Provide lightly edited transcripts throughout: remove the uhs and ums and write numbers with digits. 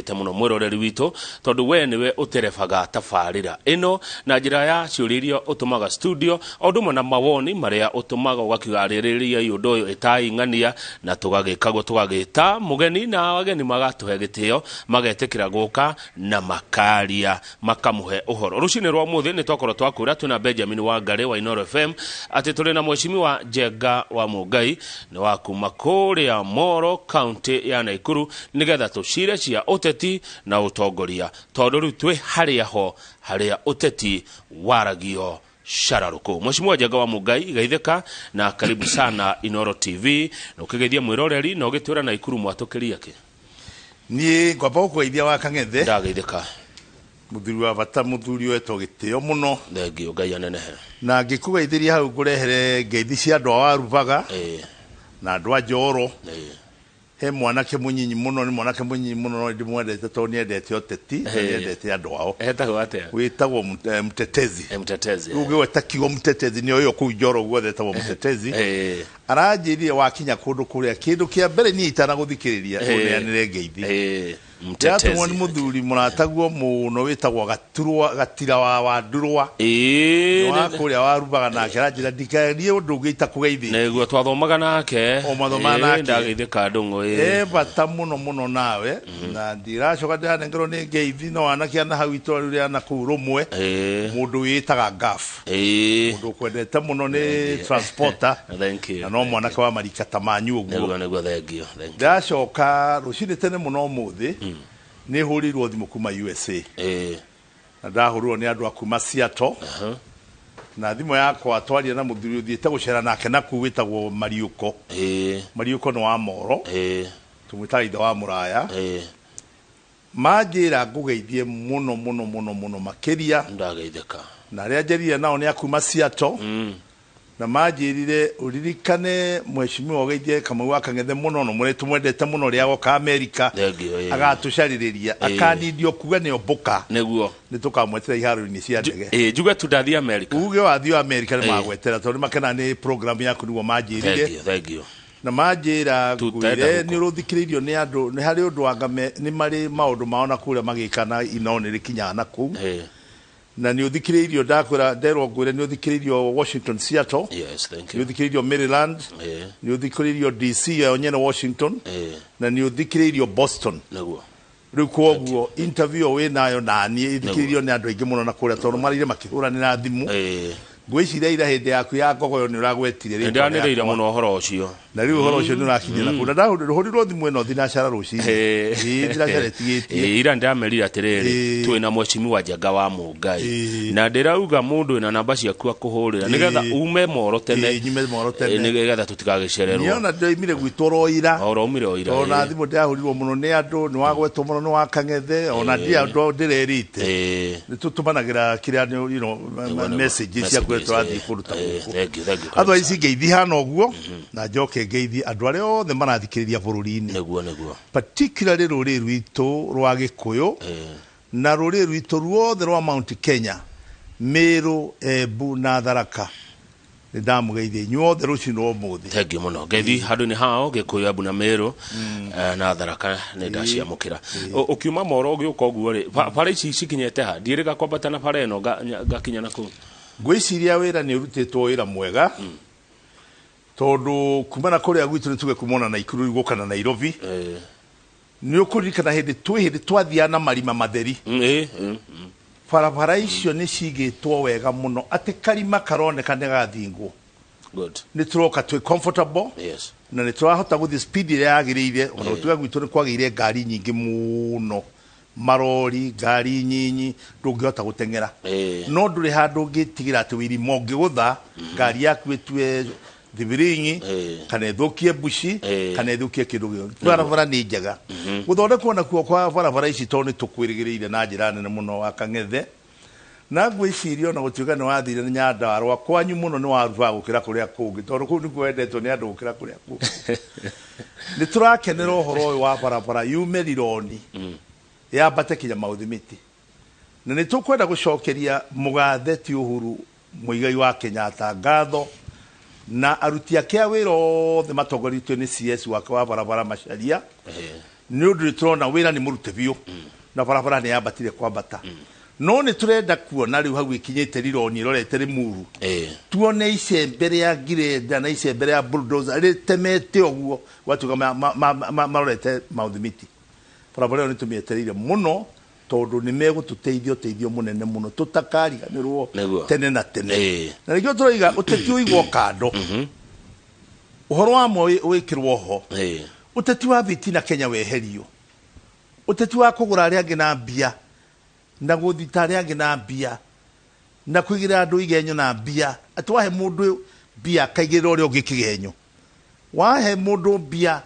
Tũgũtĩĩte mũno mwĩroreri witũ, tondũ we nĩwe ũterebaga tabarĩra ĩno na njĩra ya ciũria iria ũtũmaga studio, o ũndũ ũmwe na mawoni marĩa ũtũmaga ũgakiuga arĩrĩriai ũndũ ũyũ, ĩtai ng'ania, na tũgagĩka guo, tũgagĩta mũgeni na ageni magatũhe gĩtĩo, magetĩkĩra gũka na makaria, makamũhe ũhoro. Rũcinĩ rwa ũmũthĩ nĩ twakorwo twakwĩra twĩna Benjamin Wangarĩ wa Inooro FM atĩ tũrĩ na Mheshimiwa Njenga wa Mũngai nĩ wa kuma kũrĩa Moro kaunti ya Naikuru, nĩgetha tũcire cia ũteti na ũtongoria, tondũ rĩu twĩ harĩa ho harĩa ũteti waragio cararũkũ. Mheshimiwa Njenga wa Mũngai, geithĩka na karibu sana Inooro TV, na ũkĩgeithia mwĩroreri na ũgĩtwĩra Naikuru mwatũkĩria kĩ. Niĩ ngwamba gũkũgeithia wa Kang'ethe. Ndageithĩka. Mũthuri wa bata, mũthuri wetwo gĩtĩo mũno. Thengio, Ngai anenehe. Na ngĩkũgeithĩria hau ngũrehere ngeithi cia andũ a Warubaga na andũ a Njoro. He mwanake mũnyinyi mũno, nĩ mwanake mũnyinyi mũno, no ndĩmwendete tondũ nĩendete ũteti na nĩendete andũ ao. Etagwo atĩa? Wĩtagwo Mtetezi. Mtetezi. Rĩu ũngĩgweta kiugo Mtetezi nĩ ũyũ kũu Njoro guothe etagwo Mtetezi. Aranjĩrire wakinya kũndũ kũrĩa, kĩndũ kĩa mbere niĩ itanagũthikĩrĩria, ũneanĩre ngeithi. Ndĩratũmwo Mtetezi. Nĩ mũthuri mũrataguo mũno wĩtagwo Gaturwa, Gatira wa Wandurwa. Nĩ wa kũrĩa Warubaga, nake aranjĩra ndikarie ũndũ ũngĩ itakũgeithĩtie. Nĩguo twathomaga nake. O mwathomaga nake. Ndageithĩka ndũng'ũ. E bata mũno mũno nawe, na ndiracoka ndĩranengerwo nĩ ngeithi no anake ana hau itũra rĩu rĩa nakũu rũmwe, mũndũ wĩĩtaga Gaf, mũndũ ũkwendete mũno, nĩ transporter. Thank you. Na no mwanake wa marika ta manyu ũguo. Nĩguo, thengio, thank you. Ndacoka rũcinĩ tene mũno ũmũthĩ nĩ hũrĩirwo thimũ kuma USA, na ndahũrĩrwo nĩ andũ a kuma Seattle, na thimũ yakwa twaria na mũthuri ũthiĩte gũcera nake na kũu wĩtagwo Mariũko. Mariũko nĩ wa Moro, tũmwĩtaga ithe wa mũraya. Manjĩra ngũgeithie mũno mũno mũno mũno makĩria. Ndageithĩka. Na arĩa njerire nao nĩ a kuma Seattle, na manjĩrire ũririkane mheshimiwa ũgeithie Kamau wa Kang'ethe mũno, no mũrĩ tũmwendete mũno rĩa goka Amerika. Thengio. Agatũcarĩrĩria akanindio kuga nĩ ombũka, nĩ tũkamwetera iharo-inĩ cia ndege. Njuge tu ndathiĩ America. Uge wathiĩ Amerika nĩ magwetera tondũ nĩ makena nĩ program yaku, nĩguo manjĩrire. Thengio, thengio. Na manjĩra Tutaenda ngwĩre huko. Nĩ ũrũthikĩrĩirio nĩ andũ, nĩ harĩ ũndũ anga nĩ marĩ maũndũ mao na kũrĩa magĩka na inao nĩ rĩkinyaga na kũu, na nĩ ũthikĩrĩirio, ndakwĩra nderwo ngwĩre nĩ ũthikĩrĩirio Washington Seattle, Yes, thank nĩ you. ũthikĩrĩirio Maryland, nĩ ũthikĩrĩirio DC yo nyene Washington, na nĩ ũthikĩrĩirio Boston. Rĩu kwoguo interview ĩyo wĩ nayo naniĩ ithikĩrĩirio nĩ andũ aingĩ mũno na kũrĩa, tondũ marire makĩhũranĩra thimũ. Ngwĩciria ira hĩndĩ yaku ya ngogoyo nĩ ũragwetire rĩtwa Nĩndĩranĩrĩire rĩakwa. Mũno ũhoro ũcio. Na rĩu ũhoro ũcio nĩ ũrakinyia na kũu, na ndahũrirwo thimũ ĩno thinacara rũcinĩ. Ĩĩ, thinacara ĩtigĩtie. Ira ndĩramerire atĩrĩrĩ, twĩna mheshimiwa Njenga wa Mũngai, na ndĩrauga mũndũ wĩna namba ciaku akũhũrĩra nĩgetha ume moro tene. Nyume moro tene. Nĩgetha tũtigagĩcererwo. Niona ndoimire gwitũ oro ira. Oro umire o ira. Tondũ na thimũ ndĩrahũrirwo mũno nĩ andũ, nĩ wagwetwo mũno nĩ wa Kang'ethe, ona ndirĩ andũ ndĩrerĩte, nĩ tũtũmanagĩra kĩrĩa message cia kũrĩa Messages, tũrathiĩ kũndũ ta gũkũ. Thank you, thank you. Otherwise ngeithi hana ũguo, na njoke ngeithi andũ arĩa othe marathikĩrĩria bũrũri-inĩ, Nĩguo. particularly rũrĩrĩ rwitũ rwa Gĩkũyũ na rũrĩrĩ rwitũ ruothe rwa Mount Kenya, Meru, Embu na Tharaka. Nĩ ndamũgeithia inyuothe rũcinĩ rwa ũmũthĩ. Thank you mũno. Ngeithi handũ-inĩ hao Gĩkũyũ, Embu na Meru, na Tharaka nĩ ndaciamũkĩra. Ũkiuma moro ũgĩũka ũguo rĩ, bara ici cikinyĩte ha? Ndiĩrĩga kwambata na bara ĩno ngakinya na kũu. Ngwĩciria wĩra nĩ ũrutĩtwo, wĩra mwega, tondũ kuma na kũrĩa gwitũ, nĩ tuge kuma ona Naikuru rĩu gũka na Nairobi, nĩ ũkũririkana hĩndĩ twĩ hĩndĩ twathiaga na marima matheri. Barabara icio nĩ cigĩtwo wega mũno atĩ karima karoneka nĩ gathingwo. Nĩ tũroka twĩ comfortable, na nĩ tũrahota gũthiĩ speed ĩrĩa yagĩrĩire, ona gũtuĩka gwitũ nĩ kwagĩire ngari nyingĩ mũno, marori, ngari nyinyi, ndũngĩhota gũteng'era, no ndũrĩ handũ ũngĩtigĩra atĩ wĩrima ũngĩgũtha ngari yaku ĩtue thibiringi, kana ĩthũkie mbuci, kana ĩthũkie kĩndũ gĩothe. Barabara nĩ njega gũthondekwo nakuo kwa barabara ici, tondũ nĩ tũkwĩrĩgĩrĩire na njĩra nene mũno wa Kang'ethe, na ngwĩciria ona gũtuĩka nĩ wathire nĩ Nyandarũa kwanyu mũno nĩ warubaga gũkĩra kũrĩa kũngĩ, tondũ kũu nĩkuo wendetwo nĩ andũ gũkĩra kũrĩa kũngĩ. Nĩ tũrakenera ũhoro ũyũ wa barabara yume Rironi yambate kinya Mauthimiti, na nĩ tũkwenda gũcokeria mũgathe ti Uhuru Muigai wa Kenyatta ngatho na aruti ake a wĩra othe matongoretio nĩ CS wake wa barabara Macharia. Nĩ ũndũ nĩ tũrona wĩra nĩ mũrute biũ na barabara nĩ yambatire kwambata. No nĩ tũrenda kuona rĩu hau ĩkinyĩte rironi ĩrorete Rĩmuru. Tuone icembe rĩa ngirenda na icembe rĩa bulldozer rĩtemete ũguo gwatuĩka marorete Mount Miti. Barabara ĩyo nĩ tũmĩetereire mũno tondũ nĩ megũtũteithia ũteithio mũnene mũno tũtakariganĩrwo tene na tene. Na nĩkĩo tũroiga ũteti ũigwo kando. Ũhoro wa Moi wĩkĩrwo ho. Ũteti wa thitina Kenya weherio. Ũteti wa kũgũra arĩa angĩ na mbia na gũthita arĩa angĩ na mbia na kũigĩrĩra andũ igenyo na mbia. Atĩ wahe mũndũ mbia akaigĩrĩra ũrĩa ũngĩ kĩgenyo. Wahe mũndũ mbia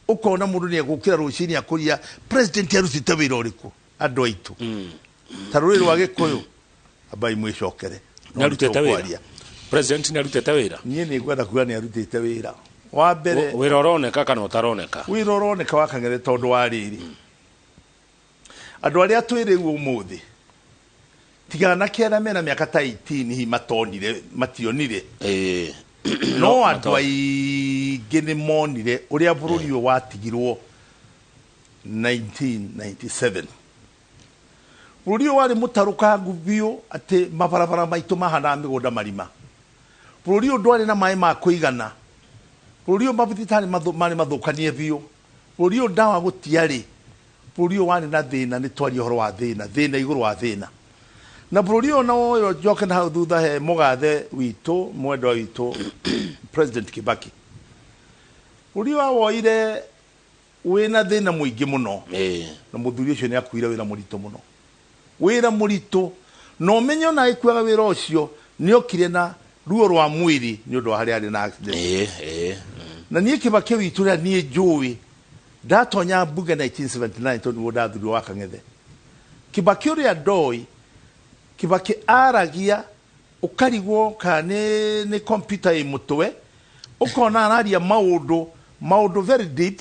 ũkona mũndũ nĩ egũkĩra rũcinĩ akũria president arutĩte wĩra ũrĩkũ andũ aitũ. Ta rũrĩrĩ rwa Gĩkũyũ ambai mwĩcokere. Nĩ arutĩte wĩra. President nĩ arutĩte wĩra. Niĩ nĩ ngwenda kuga nĩ arutĩte wĩra. Wa mbere wĩra ũroneka kana ũtaroneka? Wĩra ũroneka wa Kang'ethe tondũ wa rĩrĩ. Andũ arĩa twĩ rĩu ũmũthĩ tiga anake arĩa mena mĩaka ta 18 hihi matonire mationire. No andũ aingĩ nĩ monire ũrĩa bũrũri ũyũ watigirwo 1997. Bũrũri ũyũ warĩ mũtarũkangu biũ atĩ mabarabara maitũ mahanaga mĩgũnda marima. Bũrũri ũyũ ndwarĩ na maĩ ma kũigana. Bũrũri ũyũ mathibitarĩ marĩ mathũkanie biũ. Bũrũri ũyũ ndawa gũtiarĩ. Bũrũri ũyũ warĩ na thĩna, nĩ twaria ũhoro wa thĩna, thĩna igũrũ wa thĩna. Na bũrũri ũyũ na woywo njoke na hau thutha he mũgathe witũ, mwendwa witũ, President Kibaki. Bũrũri ũyũ awoire wĩna thĩna mũingĩ mũno. Na mũthuri ũcio nĩ akuire wĩra mũritũ mũno. Wĩra mũritũ. Na ũmenye ona agĩkuaga wĩra ũcio, nĩ okire na ruo rwa mwĩrĩ nĩ ũndũ wa harĩa arĩ na accident. Na niĩ Kibaki witũ ũrĩa niĩ njũĩ, ndatonya mbunge 1979 tondũ nĩguo ndathurirwo wa Kang'ethe. Kibaki ũrĩa ndoĩ, Kibaki aragia ũkarigwo kana nĩ computer ĩ mũtwe, ũkona araria maũndũ very deep,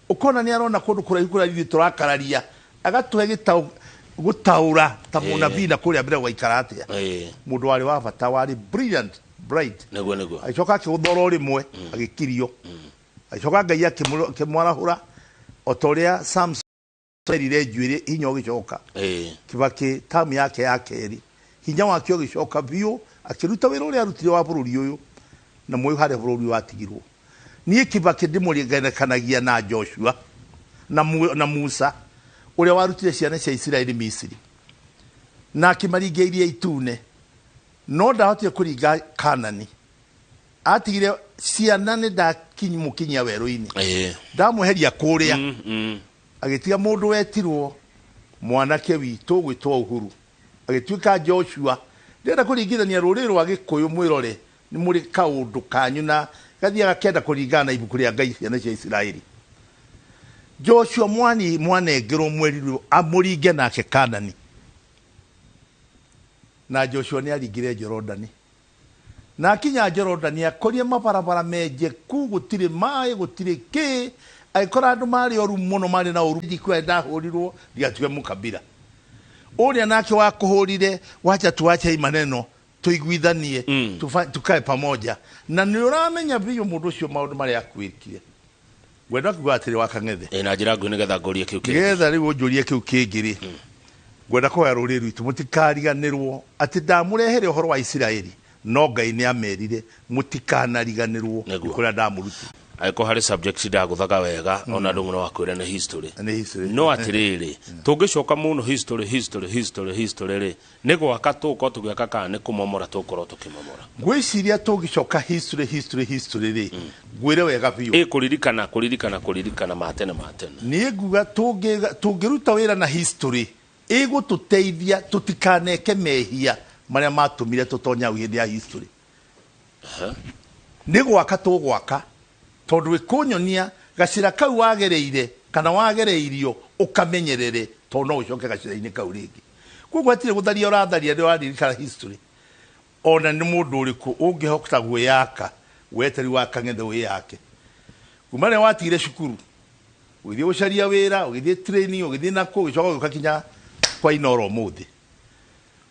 ũkona nĩ arona kũndũ kũraihu kũrĩa ithuĩ tũrakararia, agatũhe gũtaũra ta mũnabii na kũrĩa mbere gwaikara atĩa. Mũndũ warĩ wa bata, warĩ brilliant, bright. Nĩguo. Agĩcoka akĩgũthora o rĩmwe, agĩkirio. Agĩcoka Ngai akĩmwarahũra o ta ũrĩa Samson erire njuĩrĩ hinya ũgĩcoka. Kibaki tamu yake ya kerĩ hinya wake ũgĩcoka biũ, akĩruta wĩra ũrĩa arutire wa bũrũri ũyũ na mũĩ harĩa bũrũri ũyũ watigirwo. Niĩ Kibaki ndĩmũringanagia na Joshua na Musa ũrĩa warutire ciana cia Isiraeli Misiri na akĩmaringia iria itune, no ndahotire kũringa Kanani. Atigire ciana nĩ ndakimũkinyia werũ-inĩ, ndamweheria kũrĩa, agĩtiga mũndũ wetirwo mwanake witũ gwĩtwo Uhuru, agĩtuĩka Joshua. Ndĩrenda kũringithania rũrĩrĩ rwa Gĩkũyũ mwĩrore nĩ mũrĩ kaũndũ kanyu na gathiaga kenda kũringana na ibuku rĩa Ngai ciana cia Isiraeli. Joshua mwanengerwo mwerirwo amũringe nake Kanani, na Joshua nĩ aringire Jorodani. Na akinya Jorodani akorie mabarabara menjeku, gũtirĩ maĩ, gũtirĩ kĩ, agĩkora andũ marĩ oru mũno, marĩ na ũru. Ndikuwa ndahũrirwo ndigatuĩke mũkabira. Ũrĩa nake wakũhũrire, wacha tuache maneno tuiguithanie, tukae pamoja. Na nĩ ũramenya biũ mũndũ ũcio maũndũ marĩa akwĩkire. Ngwenda kuga atĩrĩ wa Kang'ethe. Na njĩra nguhĩ nĩgetha ngũrie kĩu kĩngĩ. Nĩgetha rĩu ũnjũrie kĩu kĩngĩ rĩ, ngwenda kũhoya rũrĩrĩ rwitũ mũtikariganĩrwo atĩ ndamũrehere ũhoro wa Isiraeli, no Ngai nĩ amerire mũtikanariganĩrwo nĩ kũrĩa ndamũrutire. Angĩkorwo harĩ subject ndagũthaga wega, ona andũ no akwĩre nĩ history. Nĩ history. No atĩrĩrĩ, tũngĩcoka mũno history, history, history, history rĩ, nĩ gwaka tũgũkorwo tũgĩaka kana nĩ kũmomora tũgũkorwo tũkĩmomora? Ngwĩciria tũngĩcoka history, history, history rĩ, ngwĩre wega biũ. Kũririkana, kũririkana, kũririkana ma tene, ma tene. Niĩ nguga tũngĩruta wĩra na history, ĩgũtũteithia tũtikaneke mehia marĩa matũmire tũtonye hau hĩndĩ ya history. Nĩ gwaka tũgwaka, tondũ ĩkũnyonia gacĩra kau wagereire kana wagereirio ũkamenyerere, tondũ no ũcoke gacĩra-inĩ kau rĩngĩ. Koguo hatirĩ gũtharia ũratharia rĩrĩa ũraririkana history. Ona nĩ mũndũ ũrĩkũ ũngĩhota gwĩyaka, weteri wa Kang'ethe wĩyake. Kuma rĩrĩa watigire cukuru, ũgĩthiĩ gũcaria wĩra, ũgĩthiĩ training, ũgĩthiĩ nakũ, ũgĩcoka ũgĩũka kinya kwa Inooro ũmũthĩ.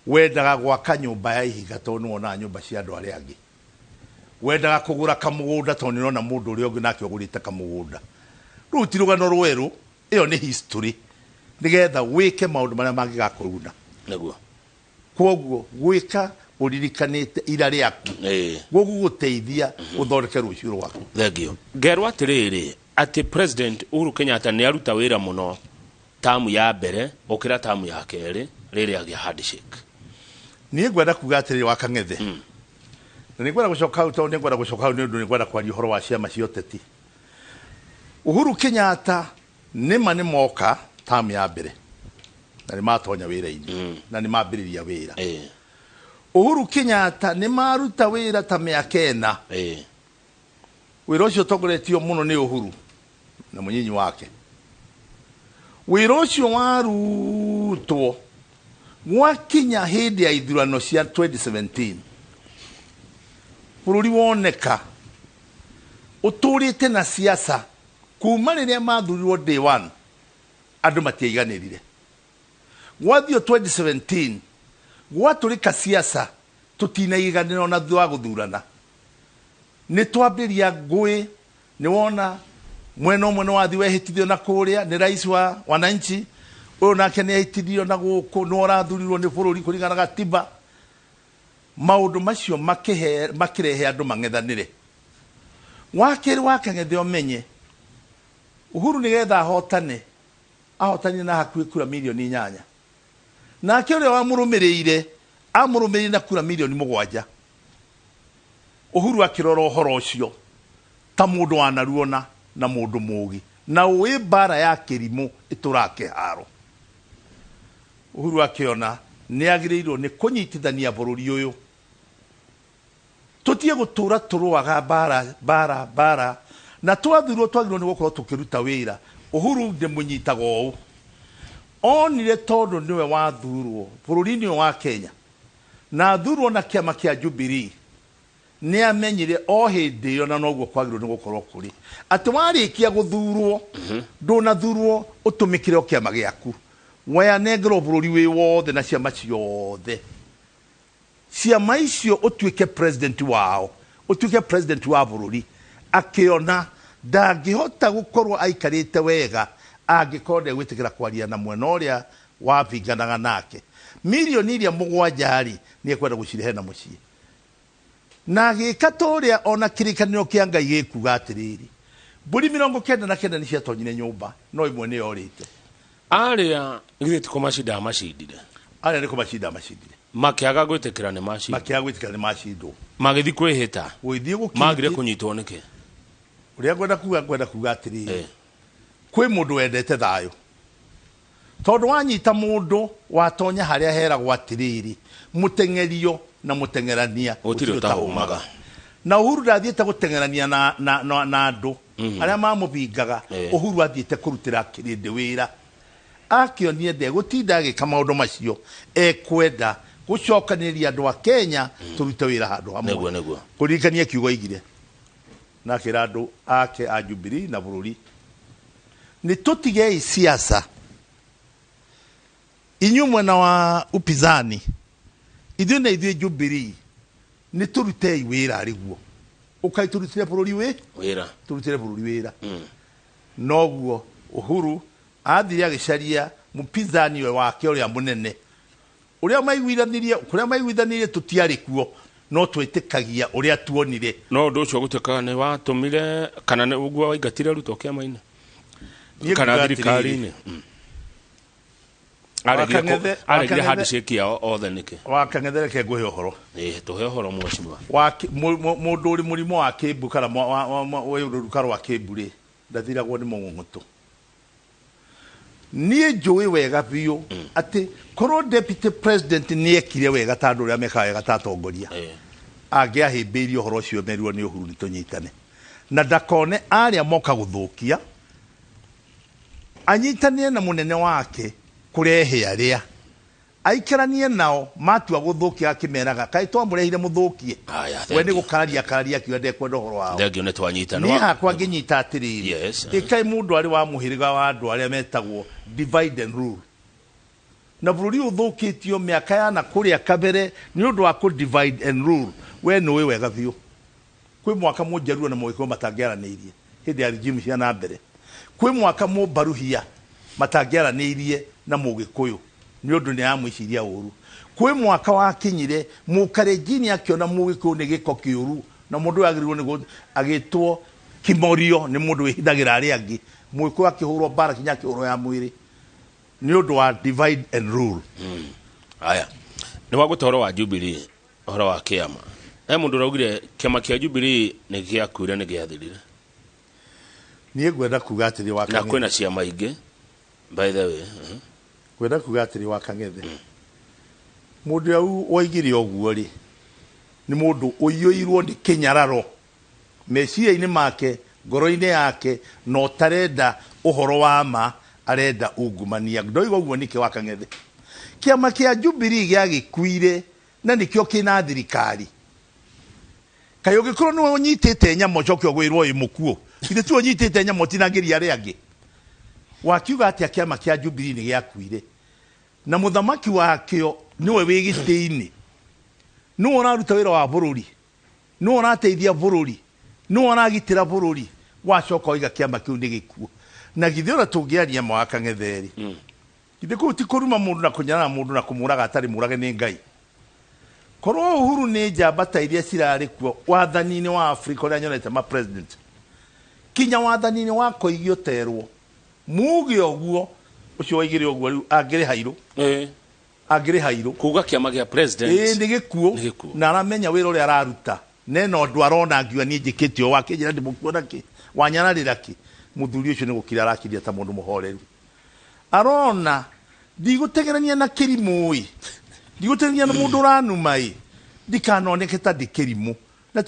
Wendaga gwaka nyũmba ya ihiga tondũ nĩwonaga nyũmba cia andũ arĩa angĩ. Wendaga kũgũra kamũgũnda tondũ nĩũrona mũndũ ũrĩa ũngĩ nake ũgũrĩte kamũgũnda. Rũu ti rũgano rwerũ, Ĩyo nĩ history nĩgetha wĩke maũndũ marĩa mangĩgakũguna. Nĩguo. Koguo gwĩka ũririkanĩte ira rĩaku gũgũgũteithia ũthondeke rũciũ rwaku. Thank you. Ngerwo atĩrĩrĩ, atĩ President Uhuru Kenyatta nĩ aruta wĩra mũno tamu ya mbere gũkĩra tamu ya kerĩ rĩrĩa agĩa handshake. Niĩ ngwenda kuga atĩrĩrĩ wa Kang'ethe, na nĩ ngwenda gũcoka hau tondũ nĩ ngwenda gũcoka hau nĩ ũndũ nĩ ngwenda kwaria ũhoro wa ciama cia ũteti. Uhuru Kenyatta nĩma nĩ moka tamu ya mbere na nĩ matonya wĩra-inĩ na nĩ mambĩrĩria wĩra. Uhuru Kenyatta nĩ maruta wĩra ta mĩaka 4. Wĩra ũcio ũtongoretio mũno nĩ Uhuru na mũnyinyi wake. Wĩra ũcio warutwo gwakinya hĩndĩ ya ithurano cia 2017, bũrũri woneka ũtũrĩte na siasa kuma rĩrĩa mathurirwo day one, andũ matiaiganĩrire. Gwathio 2017 gwatũrĩka siasa tũtinaiganĩra ona thutha wa gũthurana. Nĩ twambĩrĩria ngũĩ, nĩ wona mwena ũmwe nĩ wathi wehĩtithio na kũrĩa nĩ rais wa wananchi, ũyũ nake nĩ ehĩtithio na gũkũ nĩ ũrathurirwo nĩ bũrũri kũringana na gatiba. Maũndũ macio makĩrehe andũ mang'ethanĩre. Wa kerĩ wa Kang'ethe ũmenye Uhuru nĩgetha ahotane, ahotanire na hakuhĩ kura milioni 8. Nake ũrĩa wamũrũmĩrĩire amũrũmĩrĩire na kura milioni 7. Uhuru akĩrora ũhoro ũcio ta mũndũ wanaruona na mũndũ mũũgĩ na ũĩ mbara ya kĩrimũ ĩtũraga kĩharo. Uhuru akĩona nĩ agĩrĩirwo nĩ kũnyitithania bũrũri ũyũ, tũtige gũtũra tũrũaga mbara mbara mbara, na twathurwo twagĩrĩirwo nĩ gũkorwo tũkĩruta wĩra. Uhuru ndĩmũnyitaga ũũ, onire tondũ nĩwe wathurwo bũrũri-inĩ ũyũ wa Kenya na athurwo na kĩama kĩa Jubilee, nĩ amenyire o hĩndĩ ĩyo na noguo kwagĩrĩirwo nĩ gũkorwo kũrĩ atĩ warĩkia gũthurwo ndũnathurwo ũtũmĩkĩre o kĩama gĩaku, wayanengerwo bũrũri wĩ wothe na ciama ciothe, ciama icio ũtuĩke president wao, ũtuĩke president wa bũrũri. Akĩona ndangĩhota gũkorwo aikarĩte wega angĩkorwo ndegwĩtĩkĩra kwaria na mwena ũrĩa wabinganaga nake. Milioni iria 7 rĩ nĩ ekwenda gũcirehe na mũciĩ, na agĩka ta ũrĩa ona kĩrĩkanĩro kĩa Ngai gĩkuga atĩrĩrĩ, mbũri 99 nĩ ciatonyire nyũmba no ĩmwe nĩ yorĩte. Arĩa githĩ ti kũmacinda macindire? Arĩa nĩ kũmacinda macindire. Makĩaga gwĩtĩkĩra nĩ macindwo. Makĩaga gwĩtĩkĩra nĩ macindwo. Magĩthiĩ kwĩhĩta. Gũgĩthiĩ gũkĩrĩtie. Magire kũnyitwo nĩkĩ? Ũrĩa ngwenda kuga, ngwenda kuga atĩrĩrĩ, kwĩ mũndũ wendete thayũ, tondũ wanyita mũndũ watonya harĩa heragwo atĩrĩrĩ, mũteng'erio na mũteng'erania gũtirĩ ũtahũmaga. Na Uhuru ndathiĩte gũteng'erania na andũ arĩa mamũbingaga. Uhuru athiĩte kũrutĩra kĩrĩndĩ wĩra, akĩonie ndegũtinda agĩka maũndũ macio, ekwenda gũcokanĩrĩria andũ a Kenya tũrute wĩra handũ hamwe. Nĩguo, nĩguo. Kũririkania kiugo aigire na akĩra andũ ake a Jubilee na bũrũri, nĩ tũtigei siasa inyuĩ mwena wa upinzani, ithuĩ na ithuĩ Jubilee nĩ tũrutei wĩra arĩguo, ũkai tũrutĩre bũrũri wĩ wĩra, tũrutĩre bũrũri wĩra. Noguo Uhuru athire agĩcaria mũpinzani wake ũrĩa mũnene, ũrĩa maiguithanirie, kũrĩa maiguithanirie tũtiarĩ kuo, no twĩtĩkagia ũrĩa tuonire. No ũndũ ũcio gũtuĩkaga nĩ watũmire kana nĩ ũguo waingatire Ruto kĩama-inĩ kana thirikari-inĩ. Aregire handshake yao othe nĩkĩ? Wa Kang'ethe reke ngũhe ũhoro. Tũhe ũhoro mheshimiwa. Mũndũ ũrĩ mũrimũ wa kĩmbu kana wĩ rũruka rwa kĩmbu rĩ, ndathiragwo nĩ mũng'ũng'ũtũ. Niĩ njũĩ wega biũ atĩ korwo deputy president nĩ ekire wega ta andũ arĩa mekaga wega ta atongoria, angĩahĩmbĩirie ũhoro ũcio merirwo nĩ Uhuru nĩ tũnyitane, na ndakone arĩa moka gũthũkia, anyitanĩre na mũnene wake kũrehe arĩa aikaranie nao matua gũthũkia, akĩmeraga kaĩ twamũrehire mũthũkie, we nĩ gũkararia kararia akiuga ndekwenda ũhoro wao. Thengio nĩ twanyita. Niĩ hakwa ngĩnyita atĩrĩrĩ, ĩkai mũndũ arĩ wa mũhĩrĩga wa andũ arĩa metagwo divide and rule, na bũrũri ũthũkĩtio mĩaka ya na kũrĩa kabere nĩ ũndũ wa kũ divide and rule. We nĩũĩ wega biũ kwĩ mwaka Mũnjaruo na Mũgĩkũyũ matangĩaranĩirie hĩndĩ ya regime cia na mbere, kwĩ mwaka Mũmbaruhia Matangĩaranĩirie na Mũgĩkũyũ nĩ ũndũ nĩ aramwĩciria ũru. Kwĩ mwaka wakinyire Mũkarenjini akĩona Mũgĩkũyũ nĩ gĩko kĩũru na mũndũ ũyũ agĩrĩirwo nĩ agĩtwo kimorio nĩ mũndũ wĩhithagĩra arĩa angĩ. Mũgĩkũyũ akĩhũrwo mbara kinya akĩhũrwo ya mwĩrĩ nĩ ũndũ wa divide and rule. Aya, nĩ wagweta ũhoro wa Jubilee, ũhoro wa kĩama. He mũndũ ũraugire kĩama kĩa Jubilee nĩ gĩakuire, nĩ gĩathirire. Niĩ ngwenda kuga atĩrĩ wa Na kwĩna ciama ingĩ, by the way. Ngwenda kuga atĩrĩ wa Kang'ethe, mũndũ ũrĩa woigire ũguo rĩ, nĩ mũndũ ũiyũirwo nĩ kĩnyararo meciria-inĩ make, ngoro-inĩ yake, na ũtarenda ũhoro wa ma, arenda ungumania. Ndoiga ũguo nĩkĩ wa Kang'ethe? Kĩama kĩa Jubilee gĩagĩkuire na nĩkĩo kĩna thirikari. Kaĩ ũngĩkorwo nĩwe ũnyitĩte nyama ũcoke ũgwĩrwo wĩ mũkuũ, ithe tiwe ũnyitĩte nyama ũtinangĩria arĩa angĩ. Wakiuga atĩa kĩama kĩa Jubilee nĩ gĩakuire na mũthamaki wakĩo nĩwe wĩ gĩtĩ-inĩ, nĩwe ũraruta wĩra wa bũrũri, nĩwe ũrateithia bũrũri, nĩwe ũragitĩra bũrũri, wacoka waiga kĩama kĩu nĩ gĩkuũ. Na githĩ ona tũngĩaria ma wa Kang'ethe rĩ, githĩ kũu ti kũruma mũndũ na kũnyarara mũndũ na kũmũraga atarĩ mũrage nĩ Ngai? Korwo Uhuru nĩ njamba ta iria cirarĩ kuo wathani-inĩ wa Afrika ũrĩa nyonete ma president, kinya wathani-inĩ wa Koigi ũterwo muge ũguo, ũcio waigire ũguo rĩu angĩrĩ hairũ, angĩrĩ hairũ kuga kĩama kĩa president ĩĩ nĩ gĩkuũ, Nĩ gĩkuũ. Na aramenya wĩra ũrĩa araruta nena ũndũ arona ngiuga niĩ njĩkĩte ũũ, wakĩnjĩra ndĩmũkuona kĩ wanyararĩra kĩ. Mũthuri ũcio nĩ gũkira arakiria ta mũndũ mũhoreru, arona ndigũtegerania na kĩrimũ ĩ, ndigũtegerania na mũndũ ũranuma ĩ, ndikanoneke ta ndĩ kĩrimũ na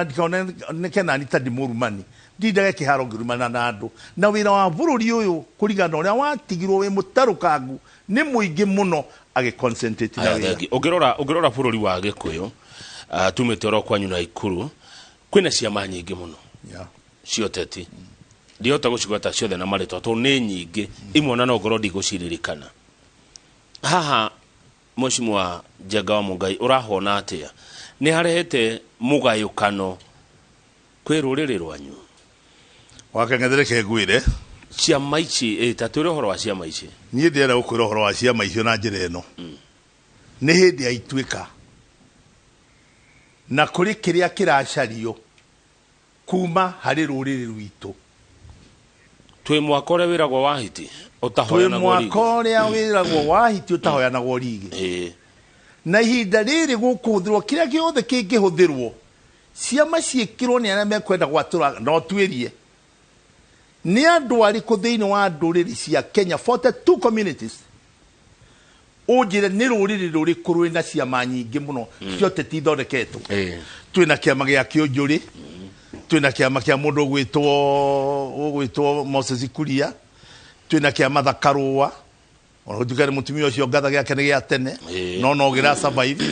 ndikanoneke nani ta ndĩ mũrumani, ndindage kĩharo ngĩrumana na andũ. Na wĩra wa bũrũri ũyũ kũringana na ũrĩa watigirwo wĩ mũtarũkangu nĩ mũingĩ mũno, agĩconcentrate na Aya, wĩra. Thengi. Ũngĩrora bũrũri wa Gĩkũyũ, tumĩte oro kwanyu na Ikuru, kwĩna ciama nyingĩ mũno cia ũteti. Ndihota gũcigweta ciothe na marĩtwa tondũ nĩ nyingĩ, imwe ona no ngorwo ndigũciririkana. Haha Mheshimiwa Njenga wa Mũngai, ũrahona atĩa? Nĩ harehete mũgayũkano kwĩ rũrĩrĩ rwanyu? Wakang'ethere ngwĩre ciama ici, ta twĩre ũhoro wa ciama ici. Niĩ ndĩrenda gũkwĩra ũhoro wa ciama icio na njĩra ĩno. Nĩ hĩndĩ ya ituĩka na kũrĩ kĩrĩa kĩracario kuma harĩ rũrĩrĩ rwitũ. Twĩ mwaka ũrĩa wĩragwo wa hiti Twĩ ũtahoyanagwo mwaka rigi. Ũrĩa wĩragwo wa hiti ũtahoyanagwo rigi. Na ihinda rĩrĩ gũkũhũthĩrwo kĩrĩa gĩothe kĩngĩhũthĩrwo, ciama ciĩkĩrwo nĩ arĩa mekwenda gwatũra. No tuĩrie nĩ andũ arĩkũ thĩinĩ wa ndũrĩrĩ cia Kenya, 42 communities, ũnjĩre nĩ rũrĩrĩ rũrĩkũ rwĩna ciama nyingĩ mũno cia ũteti ithondeketwo. Twĩna kĩama gĩa kĩũnjũrĩ, twĩna kĩama kĩa mũndũ ũgwĩtwo Moses Kuria, twĩna kĩama Thakarũa, ona gũtuĩka nĩ mũtumia ũcio ngatha gĩake nĩ gĩa tene, no gĩra survive.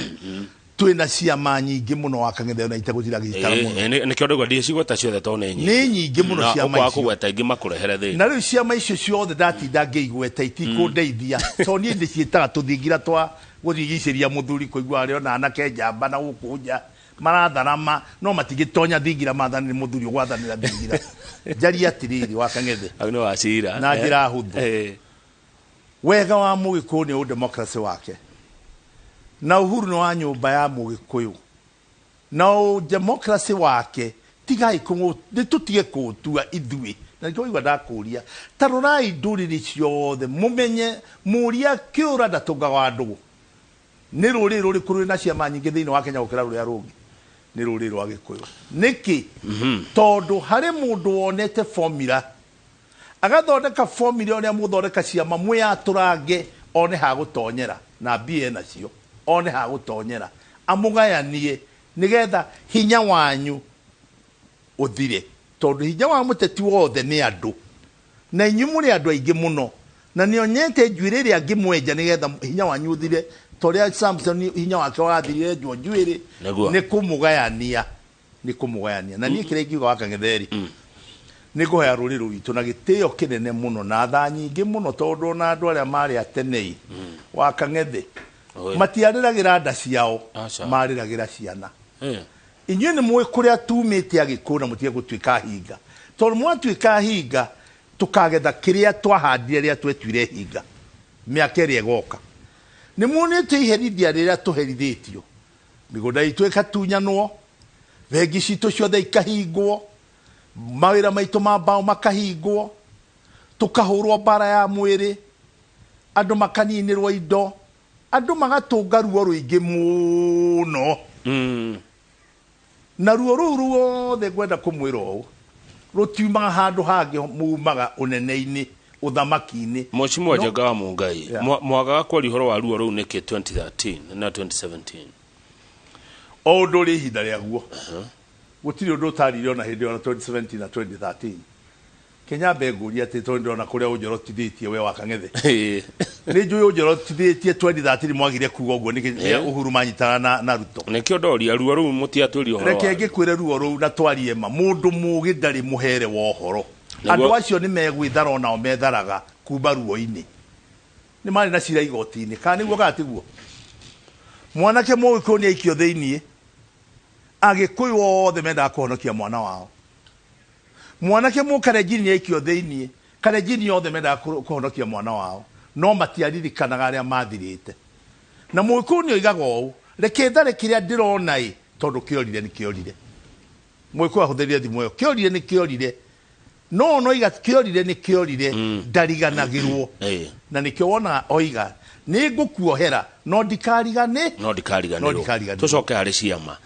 Twĩna ciama nyingĩ mũno wa Kang'ethe na itegũtira gĩtara mũno. Nĩkĩo ndauga ndigĩcigweta ciothe tondũ nĩ nyingĩ. Nĩ nyingĩ mũno Na ciama ũkwaga icio. kũgweta ingĩ makũrehere thĩna. Na rĩu ciama icio ciothe ndatinda ngĩigweta itikũndeithia, tondũ niĩ ndĩciĩtaga tũthingira twa gũthigicĩria mũthuri kũigua arĩ ona anake njamba na gũkũ nja maratharama no matingĩtonya thingira mathani, nĩ mũthuri ũgwathanĩra thingira. Njarie atĩrĩrĩ wa Kang'ethe Hau nĩ wacira. na njĩra hũthũ. Wega wa Mũgĩkũyũ nĩ ũdemocracy wake, na Uhuru nĩ wa nyũmba ya Mũgĩkũyũ na ũdemocracy wake. Tigai nĩ tũtige kũũtua ithuĩ, na nĩkĩo waigua ndakũria ta rorai ndũrĩrĩ ciothe mũmenye mũria kĩũra ndatũngaga wa ndũgũ. Nĩ rũrĩrĩ rũrĩkũ rwĩna ciama nyingĩ thĩinĩ wa Kenya gũkĩra rũrĩa rũngĩ? Nĩ rũrĩrĩ rwa Gĩkũyũ. Nĩkĩ? Tondũ harĩ mũndũ wonete formula, agathondeka formula ũrĩa mũthondeka ciama mwĩatũrange, one ha gũtonyera na mbia nacio, one ha gũtonyera amũgayanie nĩgetha hinya wanyu ũthire, tondũ hinya wa mũteti wothe nĩ andũ, na inyuĩ mũrĩ andũ aingĩ mũno, na nĩ onyete njuĩrĩ ĩrĩa angĩmwenja nĩgetha hinya wanyu ũthire, ta ũrĩa Samson hinya wake wathirire enjwo njuĩrĩ. Nĩguo. Nĩ kũmũgayania, nĩ kũmũgayania. Na niĩ kĩrĩa ingiuga wa Kang'etheri, nĩ ngũhoya rũrĩrĩ rwitũ na gĩtĩo kĩnene mũno na tha nyingĩ mũno, tondũ ona andũ arĩa marĩ a tene wa Kang'ethe matiarĩragĩra nda ciao, Aca. marĩragĩra ciana. Inyuĩ nĩ mũĩ kũrĩa tumĩte Agĩkũyũ, na mũtige gũtuĩka hinga, tondũ mwatuĩka hinga Tukagetha kiria twahandire ria twetuire hinga miaka ĩrĩa ĩgoka. Nĩ muonete iherithia rĩrĩa tũherithĩtio, mĩgũnda itũ ĩgatunyanwo, bengi citũ ciothe ikahingwo, mawĩra maitũ ma mbaũ makahingwo, tũkahũrwo mbara ya mwĩrĩ, andũ makaninĩrwo indo, andũ magatũnga ruo rũingĩ mũno. Na ruo rũu ruothe ngwenda kũmwĩra ũũ, rũtiumaga handũ hangĩ, mumaga ũnene-inĩ, ũthamaki-inĩ. Mheshimiwa Njenga wa Mungai, mwagaga kwaria ũhoro wa ruo rũu nĩkĩ 2013 na 2017? O ũndũ ũrĩ ihinda rĩaguo. Gũtirĩ ũndũ ũtarire ona hĩndĩ ĩyo na 2017 na 2013. Kenya mbe ngũria atĩ tondũ ndĩrona kũrĩa ũnjorotithĩtie we wa Kang'ethe. Nĩ njũĩ ũnjorotithĩtie 2013 mwagire kuga ũguo nĩkĩ Uhuru manyitana na Ruto. Nĩkĩo ndoria ruo rũu mũtiatwĩrie ũhoro. Reke ngĩkwĩre ruo rũu na twarie ma, mũndũ mũgĩ ndarĩ mũhere wa ũhoro. Andũ acio nĩ megwĩthara onao metharaga kuma ruo-inĩ. Nĩ marĩ na cira igoti-inĩ, kana nĩguo kana tiguo? Mwanake Mũgĩkũyũ nĩ aikio thĩiniĩ, Agĩkũyũ othe mendaga kũhonokia mwana wao. Mwanake Mũkalenjin nĩ aikio thĩiniĩ, Kalenjin othe mendaga kũhonokia mwana wao, no matiaririkanaga arĩa mathirĩte. Na Mũgĩkũyũ nĩ oigaga ũũ, reke thare kĩrĩa ndĩrona ĩ, tondũ kĩorire nĩ kĩorire. Mũgĩkũyũ ahũthĩrire thimũ ĩyo, kĩorire nĩ kĩorire. No no iga kĩorire nĩ kĩorire, ndariganagĩrwo. Na nĩkĩo wonaga oiga nĩ ngũkuohera no ndikarigane, no ndikariganĩrwo. Tũcoke harĩ ciama.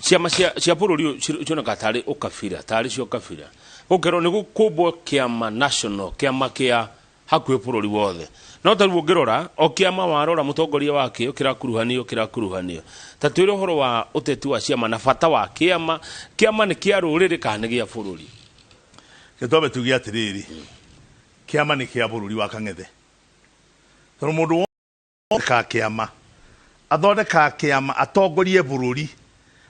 Ciama cia bũrũri ũyũ cionekaga tarĩ ũkabira, tarĩ cio kabira. Gũkerwo nĩ gũkũmbwo kĩama national, kĩama kĩa hakuhĩ bũrũri wothe. No ta rĩu ũngĩrora o kĩama warora mũtongoria wakĩo kĩrakuruhanio kĩrakuruhanio. Ta twĩre ũhoro wa ũteti wa ciama na bata wa kĩama. Kĩama nĩ kĩa rũrĩrĩ kana nĩ gĩa bũrũri? Gĩtwambe tuge atĩrĩrĩ, kĩama nĩ kĩa bũrũri wa Kang'ethe. Tondũ mũndũ wothe kĩama athondekaga kĩama atongorie bũrũri,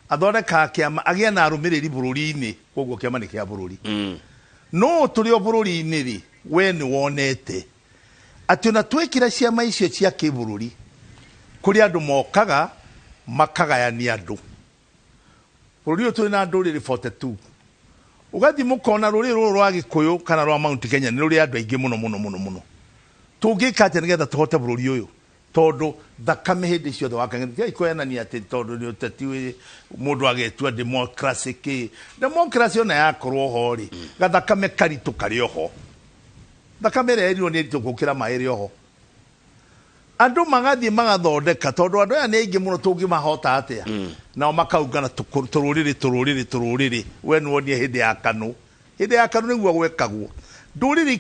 athondekaga kĩama agĩe na arũmĩrĩri bũrũri-inĩ, koguo kĩama nĩ kĩa bũrũri. No tũrĩ o bũrũri-inĩ rĩ, we nĩ wonete atĩ ona twĩkĩra ciama icio cia kĩbũrũri, kũrĩ andũ mokaga makagayania andũ. Bũrũri ũyũ tũrĩ na ndũrĩrĩ 42. Ũgathiĩ mũkona rũrĩrĩ rũrũ rwa Gĩkũyũ kana rwa Mount Kenya nĩ rũrĩ andũ aingĩ mũno mũno mũno mũno. Tũngĩka atĩa nĩgetha tũhote bũrũri ũyũ? Tondũ thakame hĩndĩ ciothe wa Kang'ethe tigai kũhenania atĩ tondũ nĩ ũteti mũndũ agetua democracy kĩ. Democracy ona yakorwo ho rĩ, gathakame karitũ karĩ oho. Thakame ĩrĩa ĩrirwo nĩ ĩritũ gũkĩra maĩ ĩrĩ oho. Andũ magathiĩ magathondeka tondũ andũ aya nĩ aingĩ mũno tũngĩmahota atĩa? Nao makaungana tũrũrĩrĩ tũrũrĩrĩ tũrũrĩrĩ. We nĩ wonire hĩndĩ ya KANU. Hĩndĩ ya KANU nĩguo gwekagwo. Ndũrĩrĩ